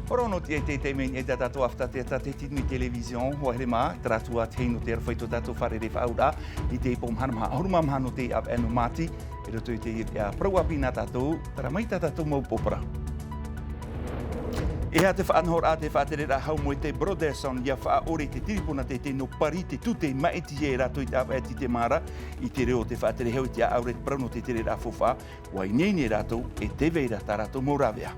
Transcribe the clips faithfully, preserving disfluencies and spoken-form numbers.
Ora nō te taime i tā tātou ʻāfata teata te Tino i Television, hoa here mā, te rātou atu hei nō te aroha i tō tātou fare rē faʻauraʻa, i te ipo mahana maha, ʻahuru mā maha nō te ʻāvaʻe nō Māti, i roto i te, ā, parau ʻāpī nā tātou, tara mai tā tātou mau pōpara. E aha te faʻanahoraʻa te faʻatereraʻa hau Moetai Brotherson, ʻia faʻaʻore te tiripuna teitei nō Pari te tute i māʻitihia e rātou i te ʻāvaʻe Tītema ra, i te reo o te faʻatere hau i te ʻāʻau ra i te parau nō te tereraʻa faufaʻa, ʻua ineine rātou e tē vai ra tā rātou mau rāveʻa.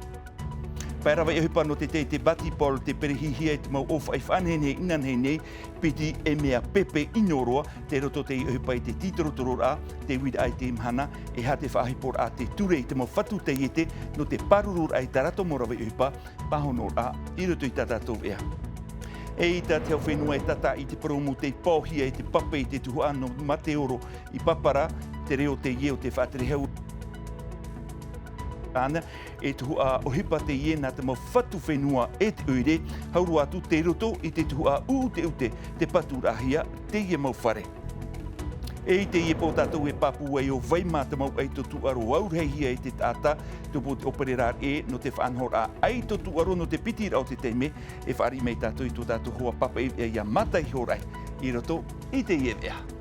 Pae rave ʻohipa nō te tei te Batipole, tē perehihia e te mau ʻōfaʻi faʻanehenehe inanahi nei, piti e mea pepe ʻino roa, tei roto te ʻohipa i te tītorotororaʻa, te uiraʻa i te mahana, e aha te faʻaʻohiporaʻa te ture i te mau fatu taiete, nō te pārururaʻa i tā rātou mau rave ʻohipa, pāhonoraʻa, i roto i tā tātou ʻea. ʻEita te hau fenua e tata i te purōmu tei paohia e te pape i te tuhaʻa nō Mateoro i Papara, te reo teie o te faʻatere hau. Ana, e tuhaʻa ʻohipa teie nā te mau fatu fenua e te ʻoire, hau roa atu tei roto i te tuhaʻa ʻuʻuteʻute, tē paturaʻahia teie mau fare. E i teie pō tātou e pāpū ai ʻo vai mā te mau ʻaito tūʻaro aurahihia e te taʻata, tupu te ʻōperēra ē nō te faʻanahoraʻa ʻaito tūʻaro nō te piti ra o te taime, e fāriʻi mai tātou i tō tātou hoa pāpaʻi ʻia Mata Ihoraʻi, i roto i teie veʻa.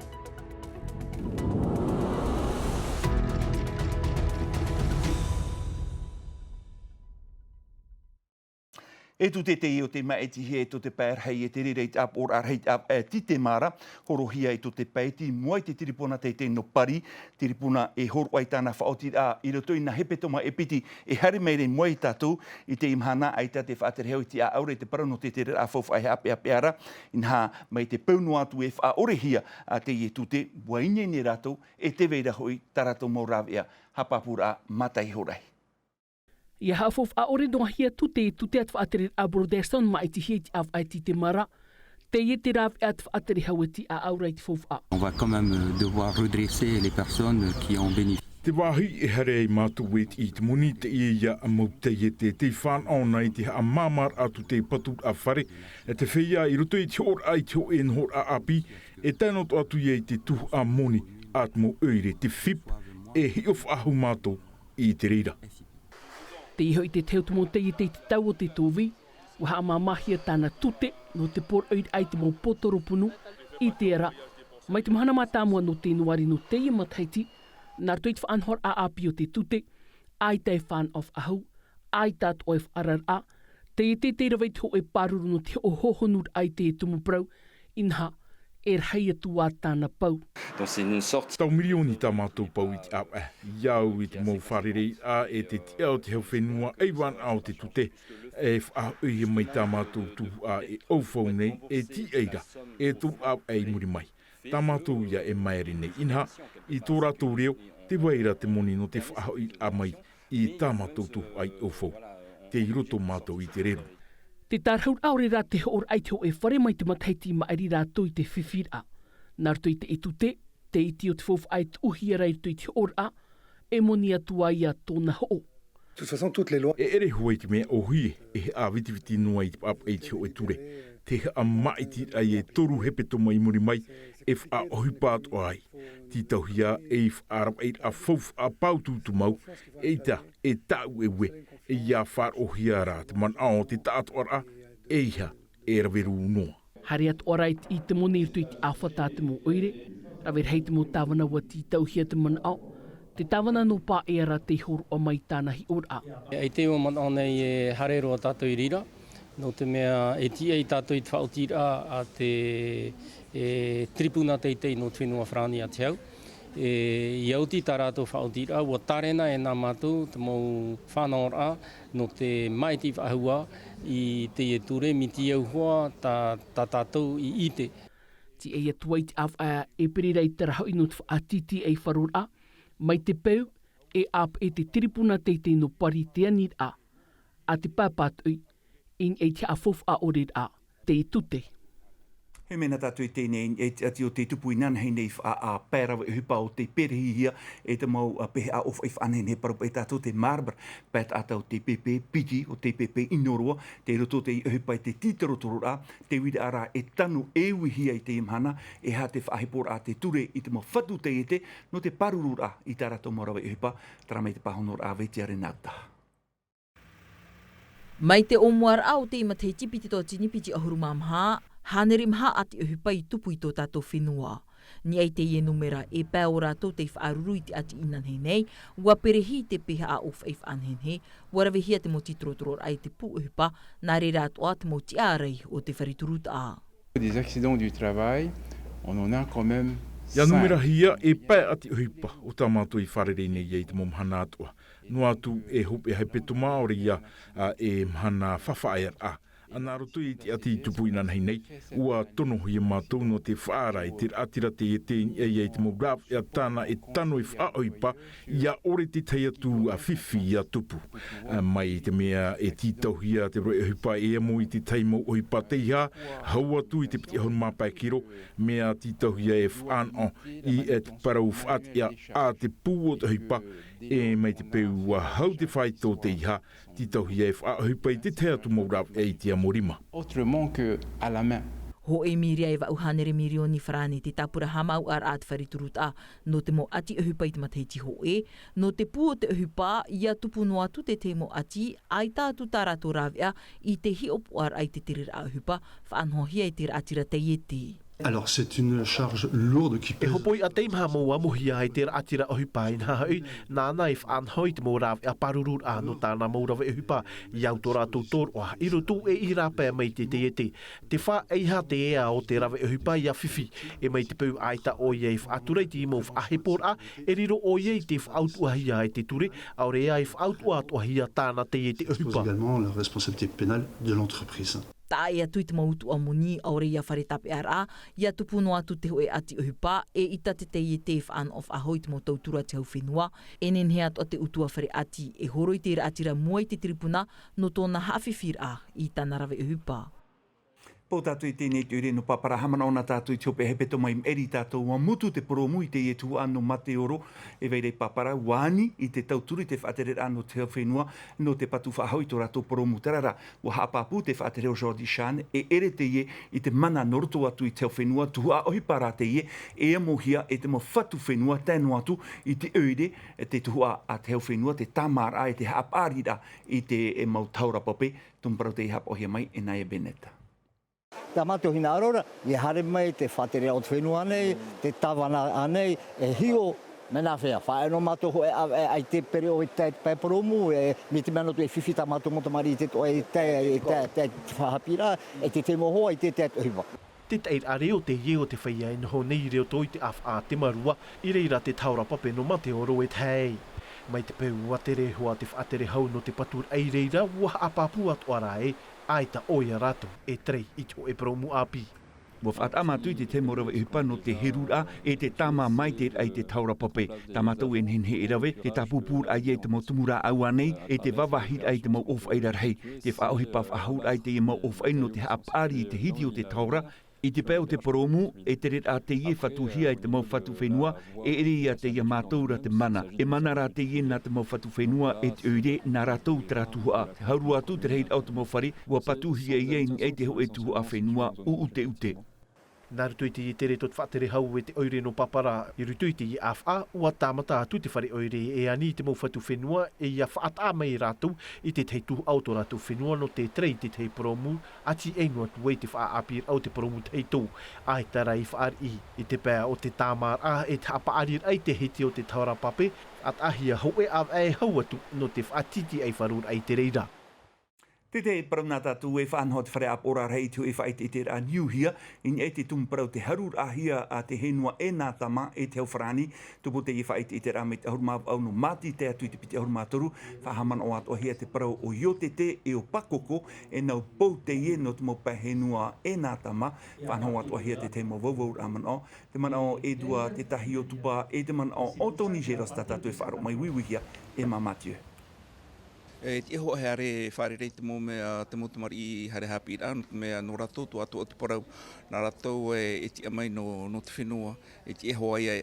E tute teie o te māʻitihia e tō te pae rahi e te reira i te ʻāpoʻoraʻa rahi i te ʻāvaʻe Tītema ra, horohia e tō te pae tei mua i te tiripuna teitei nō Pari, tiripuna e hōroʻa i tāna faʻaotiraʻa i roto i nā hepetoma e piti e haere mai ra i mua ia tātou i teie mahana ʻaita te faʻatere hau i te ʻāʻau ra i te parau nō te tereraʻa faufaʻa e haʻapeʻapeʻa ra, inaha mai te peu noa atu e faʻaʻorehia ā teie tute, ʻua ineine rātou e tē vai ra hoʻi tā rātou mau rāveʻa, haʻapāpūraʻa Mata Ihoraʻi. ʻIa haʻafaufaʻa ʻore noa hia tute, tute a te faʻatereraʻa Brotherson māʻitihia i te ʻāvaʻe Tītema ra, teie te rāveʻa te faʻatere hau e te ʻāʻau ra i te faufaʻa. On va quand même, euh, devoir redresser les personnes qui ont bénéficié. Te vāhi e haere ai mātou e tiʻi i te moni teie ia mau taiete tei fānaʻo nei te haʻamāmāraʻa atu te paturaʻa fare, e te feiā i roto i te hoʻoraʻa i te hōʻē nohoraʻa ʻāpī, e tae noa atu ia i te tuhaʻa moni a te mau ʻoire te FIP, e hiʻo faʻahou mātou i te reira. Tei iho i te tahi o te mau taiete i te tau o te tōvī, ʻua haʻamāmāhia tāna tute nō te poroʻiraʻa i te mau pōtoro punu i te ara. Mai te mahana mātāmua nō Tēnuari nō teie matahiti, nā roto i te faʻanahoraʻa ʻāpī o te tute, ʻaita e fānaʻo faʻahou, ʻaita atoʻa e faʻaararaʻa, taiete tei rave i te hōʻē pāruru nō te hoʻo hōhonuraʻa i te tumu parau, inaha, e rahi atu ā tāna pau. Donc, c'est une sorte. Tau mirioni tā mātou pau i te ʻāvaʻe. ʻIa au i te mau fārereiraʻa e te tiʻa o te hau fenua ʻaivanaʻa o te tute, e faʻahoʻihia mai tā mātou tuhaʻa e ʻaufau nei, e tīaʻi ra, e tō ʻāvaʻe i muri mai. Tā mātou ia e māere nei, inaha, i tō rātou reo, tē vai ra te moni nō te faʻahoʻiraʻa mai i tā mātou tuhaʻa i ʻaufau. Tei roto mātou i te rero. Te tārahu ʻaore rā te hoʻoraʻa i te hōʻē fare mai te matahiti i maʻiri rātou i te fifi ra. Nā roto i te tute, te iti o te faufaʻa e tuʻuhia ra i roto i te hoʻoraʻa, e moni atu ā ia tōna hoʻo. De toute façon, toutes les lois. E ʻere hoʻi te mea ʻōhie, e haʻavitiviti noa i te pāpaʻi i te hōʻē ture. Te haʻamaʻitiraʻa e toru hepetoma i muri mai, e faʻaʻohipa atoʻa ai. Tītauhia ei faʻaravaʻiraʻa faufaʻa pāutuutu mau, eʻita, e tāueue, e ʻia faʻaroʻohia ra te manaʻo o te taʻatoʻaraʻa, ʻeiaha, e rave rū noa. Haere atoʻa ra i te moni i roto i te ʻāfata a te mau ʻoire, rave rahi te mau tāvana ʻua tītauhia te manaʻo, te tāvana nō Paʻea ra tei hōroʻa mai i tāna hiʻoraʻa. ʻAita e manaʻo nei e haere roa tātou i reira, nō te mea e tīaʻi tātou i te faʻaotiraʻa a te, e, tiripuna teitei nō te fenua Farāni a te hau. E, ʻia oti tā rātou faʻaotiraʻa, ʻua tārena e nā mātou te mau fānaʻoraʻa nō te māʻiti faʻahou i teie ture, mai te auaha tā, tā tātou i ʻite. Tīaʻi atu ai te ʻāvaʻe ʻēperēra i te rahi nō te faʻatītīʻaifaroraʻa, mai te peu, e ʻāpeʻe te tiripuna teitei nō Pari te aniraʻa, a te pāpātoʻi, i niʻa i te haʻafaufaʻa ʻaore rā, te tute. E mea nā tātou i teie nei, e te ʻati o te tupu inanahi nei faʻa, ā, pae rave ʻohipa o te perehihia, e te mau, ā, peheʻa ʻōfaʻi faʻanehenehe, parau paʻi tātou te marbre, pae taʻata o te pēpē piti, o te pēpē ʻino roa, tei roto te ʻohipa i te tītorotororaʻa, te uiraʻa rā e tano e uihia i teie mahana, e aha te faʻaʻohiporaʻa te ture i te mau fatu taiete, nō te pāruruaraʻa i tā rātou mau rave ʻohipa, terā mai te pāhonoraʻa a Vetiare Nautaha. Mai te ʻōmuaraʻa o te matahiti piti tauatini piti ʻahuru mā maha, hānere maha ʻati ʻohipa i tupu i tō tātou fenua. Nā ʻō i teie nūmera, e pae ʻo rātou tei faʻaruru i te ʻati i nā nehenehe, ʻua perehi i te pēhaʻa ʻōfaʻi faʻanehenehe, ʻua ravehia te mau tītorotororaʻa i te pū ʻohipa, nā reira atoʻa te mau tiʻaraʻa o te fare turutaʻa. Des accidents du travail, on en a quand même cinq. ʻIa numerahia e pae ʻati ʻohipa o tā mātou i fārerei nei ai i te mau mahana atoʻa. Noa atu e hopeʻa hepetoma ʻaore ia, ā, e mahana faʻafaʻaearaʻa. Nā roto i te ʻati i tupu i nā nehenehe, ʻua tonohia mātou nō te faʻaara i te raʻatira taiete i niʻa i te mau rāveʻa tāna e tano e faʻaʻohipa, ʻia ʻore te tahi atu ā fifi ʻia tupu. Ā, mai te mea e tītauhia te rave ʻohipa e amo i te tahi mau ʻohipa teiaha, hau atu i te piti ʻahuru mā pae kiro, mea tītauhia e faʻanaho i te parau faʻatiʻa a te pū o te ʻohipa, e mai te peu ʻua hau te faito teiaha, tītauhia e faʻaʻohipa i te tahi atu mau rāveʻa i te amo rima. Autrement que à la main. Hōʻē miria e vaʻu hānere mirioni farāne te tāpura haʻamāuʻaraʻa a te fare turutaʻa nō te mau ʻati ʻohipa i te matahiti hōʻē, nō te pū o te ʻohipa, ʻia tupu noa atu te tahi mau ʻati, ʻaita atu tā rātou rāveʻa i te hiʻopoʻaraʻa i te tereraʻa ʻohipa, faʻanahohia i te raʻatira taiete. Alors, c'est une charge lourde qui pèse. E hopoi ʻa teimaha mau amohia i te raʻatira ʻohipa, inaha hoʻi, nāna e faʻanaho i te mau rāveʻa pārururaʻa nō tāna mau rave ʻohipa, i au tō rātou tōroʻa, i roto e i rāpae mai te taiete. Te faʻaʻeiaha te ea o te rave ʻohipa ʻia fifi, e mai te peu ʻaita ʻoia e faʻatura i te mau faʻaheporaʻa, e riro ʻoia i te faʻautuʻahia e te ture, ʻaore ia e faʻautuʻa atoʻahia tāna taiete ʻohipa. Également la responsabilité pénale de l'entreprise. Taʻa ʻē atu i te mau utuʻa moni, ʻaore ia fare tāpeʻaraʻa, ʻia tupu noa atu te hōʻē ʻati ʻohipa, eʻita te taiete e faʻanaho faʻahou i te mau tauturu a te hau fenua, e nehenehe atoʻa te utuafare ʻati, e horo i te raʻatira mua i te tiripuna, nō tōna haʻafifiraʻa i tāna rave ʻohipa. Pō tātou i teie nei te ʻoire nō Papara, haʻamanaʻo na tātou i te hopeʻa hepetoma i maʻiri tātou, ʻua mutu te porōmu i teie tuhaʻa nō Mateoro, e vai ra i Papara, ʻua ani i te tauturu i te faʻatereraʻa nō te hau fenua, nō te patu faʻahou i tō rātou porōmu. Terā rā, ʻua haʻapāpū te faʻatere o Jordy Chan, e ʻere teie i te mana nō roto atu i te hau fenua, tuhaʻa ʻohipa rā teie, e amohia e te mau fatu fenua, tae noa atu i te ʻoire, te tuhaʻa a te hau fenua, te tāmāraʻa, e te haʻapaʻariraʻa i te, e mau tahora pape, tumu parau tei haʻapaʻohia mai e Naya Bennett. Tā mātou hinaʻaro ra, ʻia haere mai te faʻatere o te fenua nei, te tāvana nei, e hiʻo, mea nāfea, faʻaea noa mātou hōʻē ʻāvaʻe, ʻaita e pereʻoʻo i te tae i te pae porōmu, e, mai te mea noa atu e fifi tā mātou mau tamariʻi i te toʻa, i te tae, i te tae, i te faʻahaʻapiʻiraʻa, e te tahi mau hoa, i te tae atu ʻohipa. Te taʻiraʻa reo teie o te feiā e noho nei i roto i te ʻāfaʻa a Temarua, i reira te tahora pape nō Mateoro e tae ai. Mai te peu ʻua tere hoʻi te faʻatere hau nō te paturaʻa i reira, ʻua haʻapāpū atoʻa rā ē, ʻaita ʻoia rātou e tere i te hōʻē porōmu ʻāpī. ʻUa faʻataʻa mātou i te tahi mau rave ʻohipa nō te heruraʻa e te tāmā maitaʻiraʻa i te tahora pape. Tā mātou e nehenehe e rave, te tāpūpūraʻa ia i te mau tumu rāʻau ānei, e te vāvāhiraʻa i te mau ʻōfaʻi rarahi. Te faʻaʻohipa faʻahouraʻa i teie mau ʻōfaʻi nō te haʻapaʻari i te hiti o te tahora, i te pae o te porōmu, e tereraʻa teie e fatuhia e te mau fatu fenua, e ʻere ia teie iā mātou ra te mana. E mana rā teie nā te mau fatu fenua, e te ʻoire, nā rātou terā tuhaʻa. Te hau roa atu te rahiraʻa o te mau fare, ʻua patuhia ia i niʻa i te hōʻē tuhaʻa fenua ʻuteʻute. Nā roto i te tere tō te faʻatere hau e te ʻoire nō Papara, i roto i teie ʻāfaʻa, ʻua tāmata atu te fare ʻoire e ani i te mau fatu fenua, e ʻia faʻataʻa mai rātou i te tahi tuhaʻa o tō rātou fenua nō te tere i te tahi porōmu, ʻati ʻē noa atu ai te faʻaʻāpīraʻa o te porōmu tahito. ʻAita rā i fāriʻi i te pae o te tāmāraʻa e te haʻapaʻariraʻa i te hiti o te tahora pape, faʻataʻahia hōʻē ʻāvaʻe e hau atu nō te faʻatītīʻaifaroraʻa i te reira. Teie te parau nā tātou e faʻanaho te fare ʻāpoʻoraʻa rahi i te hōʻē faʻaʻiteʻiteraʻa niuhia, i niʻa i te tumu parau te haruraʻahia a te fenua e nā tama e te hau farāni, tupu teie faʻaʻiteʻiteraʻa mai te ʻahuru mā vaʻu nō Māti tae atu i te piti ʻahuru mā toru, faʻahaʻamanaʻo atoʻahia te parau ʻo Iotete e ʻo Pakoko, e nau pou teie nō te mau pae fenua e nā tama, faʻanaho atoʻahia te tahi mau vauvauraʻa manaʻo, te manaʻo e Edouard Tetahi ʻo Tupa, e te manaʻo o Tony Geros tā tātou e faʻaroʻo mai uiuihia e Māmā Mathieu. E tiʻa hoʻi e haere e fārerei te mau mea, te mau tamariʻi i haere haʻapiʻiraʻa, nō te mea nō rātou atoʻa te parau, nā rātou e, e tiʻa mai nō, nō te fenua, e tiʻa hoʻi ia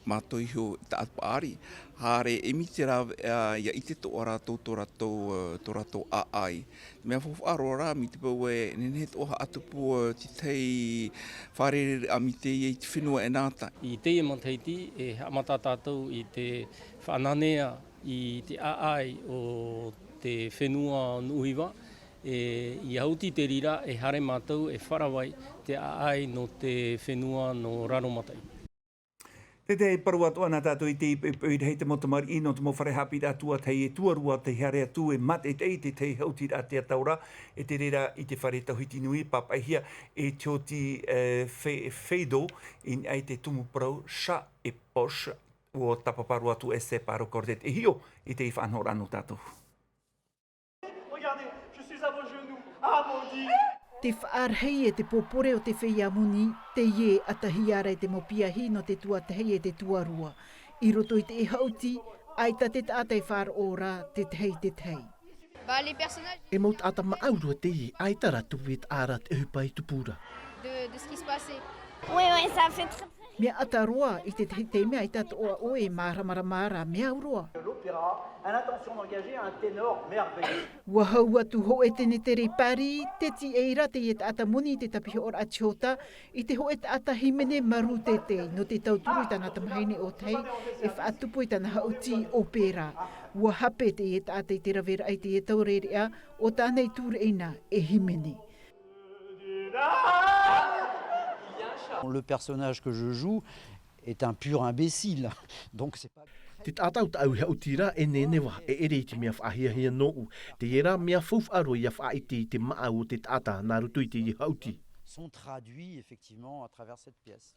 mātou iho i taʻata paʻari, haere e mea te rāveʻa, ʻia ʻite atoʻa rātou tō rātou, e, tō rātou ʻāʻai. Te mea faufaʻa roa rā, mai te peu e nehenehe atoʻa haʻatupu, e, te tahi fārereiraʻa mai teie i te fenua e nā tama. I teie matahiti, e haʻamata tātou i te faʻananea i te ʻāʻai o te fenua nuʻu hiva, E, i Haʻuti te reira, e haere mātou, e faʻaara vai te ʻāʻai nō te fenua nō Raromataʻi. Tē parau atoʻa na tātou i te ipeʻipeʻo i reira te mau tamariʻi nō te mau fare haʻapiʻiraʻa tuatahi e tuarua tei haere atu e mātaʻitaʻi i te tahi haʻutiraʻa tiʻa taora, e te reira i te fare tauhiti nui pāpaʻihia e te hōʻē, e, fe-, feido, i niʻa i te tumu parau chat et poche, ʻua tāparu atu e Stéphane Rocordet e hiʻo i te faʻanahoraʻa nō tātou. Regardez, je suis à vos genoux. Ah, maudit. Te faʻarahi e te pōpore o te feiā moni, teie e ʻatahia ra e te mau piahi nō te tuatahi e te tuarua. I roto i te haʻuti, ʻaita te taʻata e faʻaroʻo ra te tahi i te tahi. Bah, les personnages. E mau taʻata māʻa roa teie, ʻaita rātou e taʻa ra te ʻohipa i tupu ra. De, de ce qui se passait. Oui, oui, ça fait très, très Mea ʻata roa, i te tahi taime ʻaita atoʻa ʻoe e māramarama ra, mea au roa. L'opéra a l'intention d'engager un ténor merveilleux. ʻUa hau atu hōʻē tenetere i Paris, te tiʻa ra teie taʻata moni i te tāpihoraʻa Tihota, i te hōʻē taʻata hīmene marū teitei, nō te tauturu i tāna tamahine ʻōtahi, e faʻatupu i tāna haʻuti opera. ʻUa hape teie taʻata i te raveraʻa i teie taureʻareʻa, ʻo tāna i tūreʻina e hīmene. Le personnage que je joue est un pur imbécile. Donc c'est pas Te taʻata ʻo tāʻu e haʻuti ra e nehenehe e ʻere i te mea faʻahiahia nōʻu. Teie rā mea faufaʻa roa ʻia faʻaʻite i te māʻa o te taʻata nā roto i teie haʻuti. Sont traduits effectivement à travers cette pièce.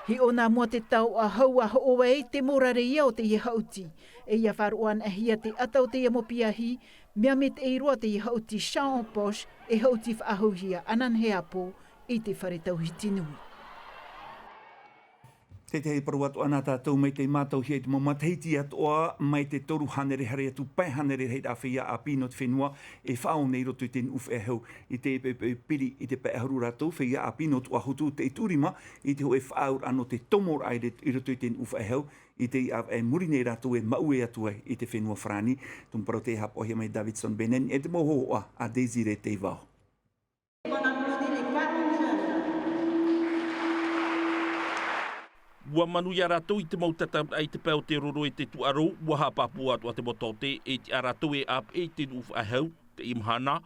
Hiʻo nā mua te taoʻa hau a hoʻo ai te morare ia o teie haʻuti. E ʻia faʻaroʻo anaʻe hia te ʻata o teie mau piahi, mea maitaʻi roa teie haʻuti chat en poche, e haʻuti faʻahouhia ananahi āpō i te fare tauhiti nui. Tē parau atoʻa na tātou mai te mātauhia i te mau matahiti atoʻa, mai te toru hānere haere atu pae hānere rahiraʻa feiā ʻāpī nō te fenua e faʻaʻore nei i roto i te nuʻu faʻehau. I te ipeʻipeʻo piri i te pae ʻahuru rātou feiā ʻāpī nō Tuʻahotu tei tuʻu rima i te hōʻē faʻaauraʻa nō te tomoraʻa i re-, i roto i te nuʻu faʻehau, i te ʻāvaʻe i muri nei rātou e maʻue atu ai i te fenua Farāni. Tumu parau tei haʻapaʻohia mai Davidson Benen e te mau hōhoʻa a Désiré Teivao. ʻUa manuia rātou i te mau tātararaʻa i te pae o te roro e te tūʻaro, ʻua haʻapāpū atoʻa te mau taote, e tiʻa rātou e ʻāpeʻe i te nuʻu faʻehau, teie mahana,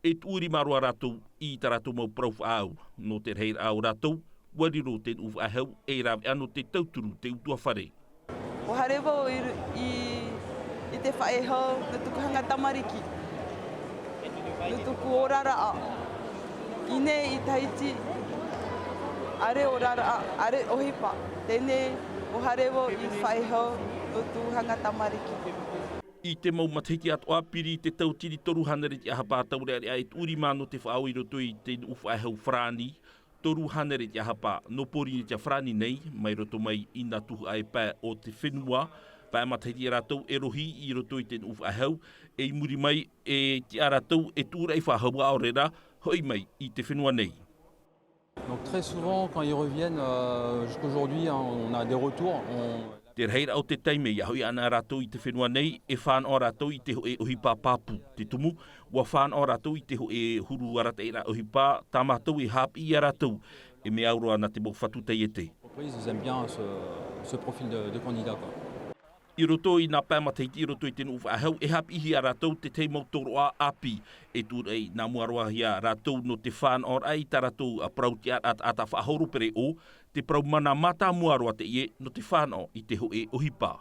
e tuʻu rima roa rātou i tā rātou mau parau faʻaau. Nō te rahiraʻa o rātou, ʻua riro te nuʻu faʻehau ei rāveʻa nō te tauturu te ʻutuāfare. ʻUa haere vau i ru-, i, i te faʻehau nō tuku hanga tamariki, nō tuku oraraʻa. I nei i Tahiti, ʻaore oraraʻa, ʻaore ʻohipa. Teie nei, ʻua haere vau i faʻehau nō tuku hanga tamariki. I te mau matahiti atoʻa piri i te tauatini toru hānere tiʻahapa taureʻareʻa e tuʻu rima nō te faʻaau i roto i te nuʻu faʻehau Farāni, toru hānere tiʻahapa nō Pōrīnetia Farāni nei, mai roto mai i nā tuhaʻa e pae o te fenua, pae matahiti rātou e rohi i roto i te nuʻu faʻehau, e i muri mai e tiʻa rātou e tuʻuraʻa faʻahou ʻaore rā, hoʻi mai i te fenua nei. Donc très souvent, quand ils reviennent, euh, jusqu'aujourd'hui, hein, on a des retours, on Te rahiraʻa o te taime ʻia hoʻi ana rātou i te fenua nei, e fānaʻo rātou i te hōʻē ʻohipa pāpū. Te tumu, ʻua fānaʻo rātou i te hōʻē huru arataʻiraʻa ʻohipa, tā mātou e haʻapiʻi ia rātou, e mea au roa nā te mau fatu taiete. Entreprises, ils aiment bien ce, ce profil de, de candidat, quoi. I roto i nā pae matahiti i roto i te nuʻu faʻehau, e haʻapiʻihia rātou te tahi mau tōroʻa ʻāpī, e tuʻuraʻa nā mua roa ia rātou nō te fānaʻoraʻa i tā rātou parau tiʻaraʻa taʻata faʻahoro pereʻoʻo, te parau mana mātāmua roa teie nō te fānaʻo i te hōʻē ʻohipa.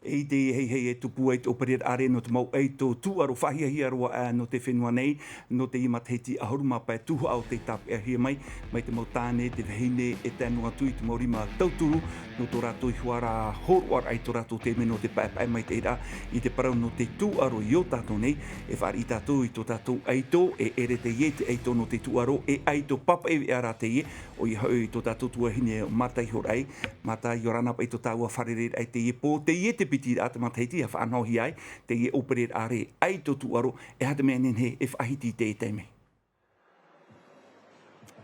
E i te heihei e tupu ai te ʻōpereraʻa ʻāreʻa nō te mau ʻaito tūʻaro faʻahiahia roa aʻe nō te fenua nei, nō teie matahiti ʻahuru mā pae tuhaʻa o tei tāpeʻahia mai, mai te mau tāne, te vahine, e tae noa atu i te mau rima tauturu, nō tō rātou ihoā ra hōroʻaraʻa i tō rātou taime nō te paepae maitaʻiraʻa i te parau nō te tūʻaro i ō tātou nei, e fāriʻi tātou i tō tātou ʻaito, e ʻere teie te ʻaito nō te tūʻaro, e ʻaito pāpaʻi veʻa rā teie, ʻoia hoʻi tō tātou tuahine Mata Ihoraʻi, Mata, ʻia ora na paʻi tō tāua fārereiraʻa i teie pō, teie te piti raʻa te matahiti ʻia faʻanahohia ai, teie ʻōpereraʻa ʻāreʻa ʻaito tūʻaro, e aha te mea nehenehe e faʻahiti i teie taime?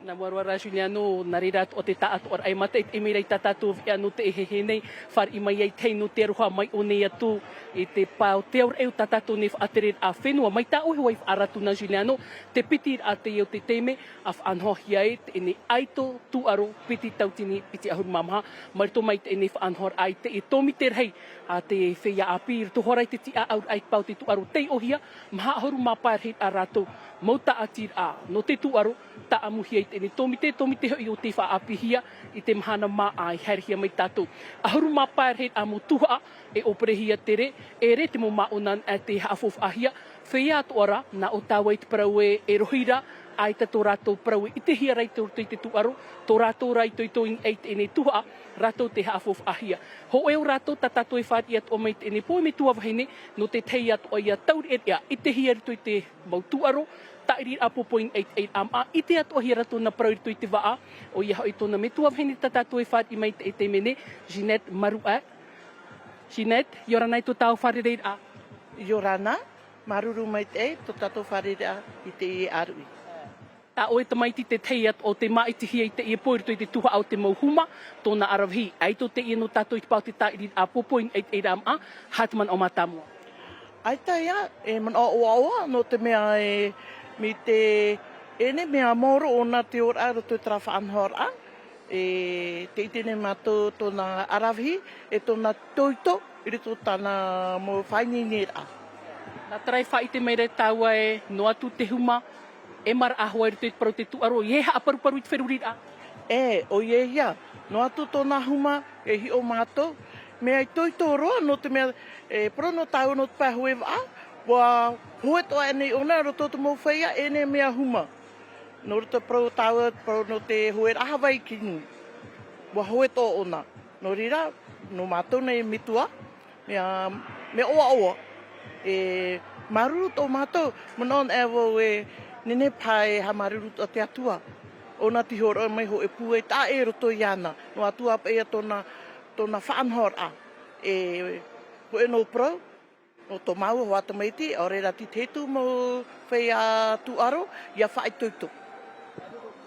Nā mua roa rā Juliano, nā reira atoʻa te taʻatoʻaraʻa e mātaʻitaʻi mai ra i tā tātou veʻa nō teie hehē nei, fāriʻi mai ai te hei nō te aroha mai ʻō nei atu i te pae o te auraʻa o tā tātou nei faʻatereraʻa fenua, mai tā ʻoe hoʻi i faʻaara atu nā Juliano, te piti raʻa teie o te taime, ʻa faʻanahohia ai teie nei ʻaito tūʻaro piti tautini piti ʻahuru mā maha, mai roto mai teie nei faʻanahoraʻa i teie tōmite rahi a te feiā ʻāpī, i roto hoʻi rā i te tiʻaʻauraʻa i te pae o te tūʻaro tei ʻōhia, maha ʻahuru mā pae rahi rā rātou mau tāʻatiraʻa nō te tūʻaro, tāʻamuhia i teie nei tōmite, tōmite hoʻi o tei faʻaʻāpīhia i te mahana māʻa i haerehia mai tātou. ʻAhuru mā pae rahi rā mau tuhaʻa e ʻōperehia tere, ʻere te mau māʻona anaʻe tei haʻafaufaʻahia, feiā atoʻa rā, nā ʻō tāua i te parau ē, e rohi rā, ʻaita tō rātou parau e ʻitehia ra i te roto i te tūʻaro, tō rātou rā itoito i niʻa i teie nei tuhaʻa, rātou tei haʻafaufaʻahia. Hōʻē ō rātou tā tātou e fāriʻi atoʻa mai i teie nei pō, e metua vahine, nō te tahi atoʻa ia taureʻareʻa, ʻitehia i roto i te mau tūʻaro, tāʻiriraʻa pōpō i niʻa i te ʻairaʻa māʻa, ʻite atoʻahia ra tōna parau i roto i te vaʻa, ʻoia hoʻi tōna metua vahine tā tātou e fāriʻi mai i te, i te taime nei, Jeanette Maruʻa. Jeanette, ʻia ora na i tō tāua fārereiraʻa. ʻIa ora na, māuruuru maitaʻi tō tātou fārereiraʻa i teie ʻāruʻi. Tā ʻoe tamaiti te tahi atoʻa o tei māʻitihia i teie pō i roto i te tuhaʻa o te mau huma, tōna ʻaravihi, ʻaito teie nō tātou i te pae o te tāʻiriraʻa pōpō i niʻa i te ʻairaʻa māʻa, haere te manaʻo mātāmua. ʻAita ïa, e manaʻo ʻoaʻoa, nō te mea e, mai te, e nehenehe mea maoro ʻōna te oraraʻa i roto i terā faʻanahoraʻa, e, tē ʻite nei mātou tōna ʻaravihi, e tōna itoito, i roto i tāna mau faʻaineineraʻa. Nā terā e faʻaʻite mai ra tāua ē, noa atu te huma, e maraʻa hoʻi i roto i te parau o te tūʻaro, ʻeiaha e haʻaparuparu i te feruriraʻa. E, ʻoia ïa, noa atu tōna huma, e hiʻo mātou, mea itoito roa, nō te mea, e, parau noa tāua nō te pae hoe vaʻa, ʻua hoe atoʻa aʻenei ʻōna i roto i te mau feiā, e nehenehe mea huma. Nō roto i te parau tāua, te parau nō te hoeraʻa Havaiʻi ki nui. ʻUa hoe atoʻa ʻōna. Nō reira, nō mātou nei metua, mea, mea ʻoaʻoa. E, māuruuru atoʻa mātou, manaʻo anaʻe vau e nehenehe paha e haʻamāuruuru atoʻa te Atua. ʻŌna tei hōroʻa mai hōʻē pūai taʻa ʻē roto iāna. Noa atu ā paʻi ïa tōna, tōna faʻanahoraʻa. E, hōʻē noa parau, nō tō māua hoʻi tamaiti, ʻaore rā te tahi atu mau feiā tūʻaro, ʻia faʻaitoito.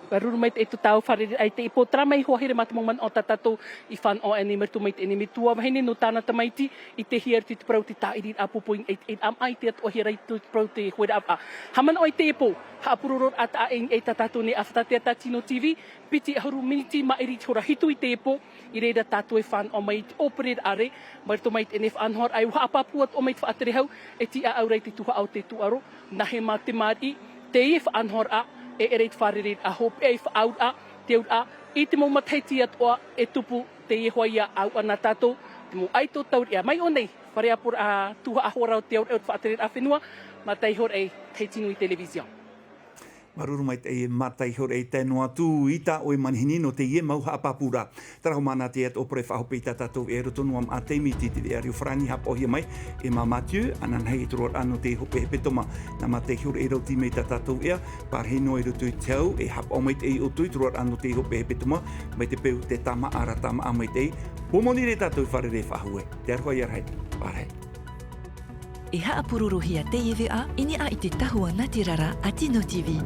Māuruuru maitaʻi tō tāua fārereiraʻa i teie pō, terā mai hoʻi e rave mā te mau manaʻo tā tātou i fānaʻo aʻenei mai roto mai teie nei metua vahine nō tāna tamaiti, ʻitehia i roto i te parau o te tāʻiriraʻa pōpō i niʻa i te ʻairaʻa māʻa, ʻite atoʻahia ra i roto i te parau o te hoeraʻa vaʻa. Haʻamanaʻo i teie pō, haʻapurororaʻa taʻa ʻē i niʻa i tā tātou nei ʻāfata teata Tino TV, piti ʻahuru miniti maʻiri i te hora hitu i teie pō, i reira tātou e fānaʻo mai i te ʻōpereraʻa ra, mai roto mai teie nei faʻanahoraʻa, e ʻua haʻapāpū atoʻa mai te faʻaterehau, e tiʻaʻau ra i te tuhaʻa o te tūʻaro, nā hea mā te māriʻi, teie faʻanahoraʻa, e ʻere i te fārereiraʻa hopeʻa, i faʻaauraʻa, te auraʻa, i te mau matahiti atoʻa, e tupu, teie hoʻi ïa ʻāuʻa nā tātou, te mau ʻaito taureʻa. Mai ʻō nei, fare ʻāpoʻoraʻa tuhaʻa hoʻi ra o te auraʻa o te faʻatereraʻa fenua, Mataʻi Hōroʻa, Tahiti Nui Television. Māuruuru maitaʻi e Mataʻi Hōroʻa, tae noa atu i tā ʻoe manihini nō teie mau haʻapāpūraʻa. Terā hoʻi māna te ʻātoʻa parau faʻahou i tā tātou veʻa i roto noa mā te miti i te veʻa reo farāni haʻapaʻohia mai e mā Mathieu, ananahi e te roaraʻa nō te hopeʻa hepetoma. Nā Mataʻi Hōroʻa e rauti mai tā tātou veʻa, pārahi noa i roto i te hau, e haʻapaʻo maitaʻi ʻoutou i te roaraʻa nō te hopeʻa hepetoma, mai te peu te tāmāʻa ra tāmāʻa maitaʻi. Pōmoni ra tātou e fārerei faʻahou, te aroha ia rahi, pārahi. E haʻapurorohia teie veʻa i niʻa i te tahua natirara a Tino TV.